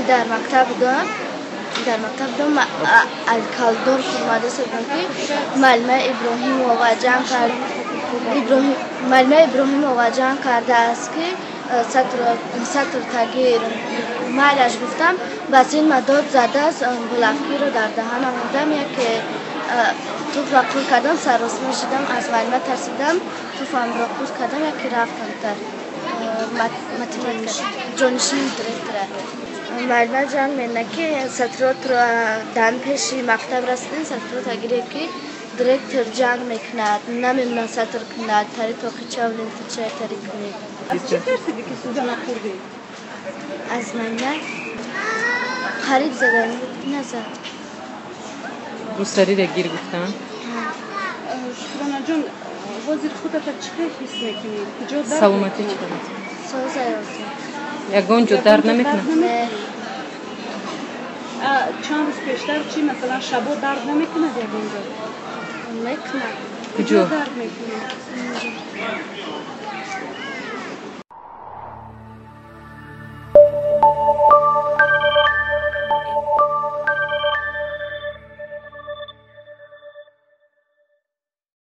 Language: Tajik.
Дар мактаб будам, алкалдор хурмада содам ки муаллима Иброҳимова ҷамъ кард, муаллима Иброҳимова ҷамъ кардааст ки сатр тагир майлаш гуфтам, ба син дод задааст, булавкиро дар даҳанам бурдам, яке туфра қур кардам, саросма шудам, аз муаллима тарсидам, туфамро қур кардам, яке рафтам дар математика ҷонишини директора. Муаллима ҷанг мена ки сатротро дан пеши мактаб расидем, сатро тагире ки директор ҷанг мекунад, намемонад сатр кунад, тари тоқича лентача тари кунед. Аз чӣ тарсидӣ ки сӯзана хӯрдӣ? Аз муаллима қариб задан назад. Рӯсариро гир гуфтан? Шукронаҷон, ҳозир худата чӣ хел ҳис мекунӣ? Куҷо дард? Саломатӣ чӣ хел? Созаёза. Ягон ҷо дард намекунад? Не. Чанд рӯз пештар чӣ, масалан, шабо дард намекунад ягон ҷо? Мекунад. Куҷо дард мекунад?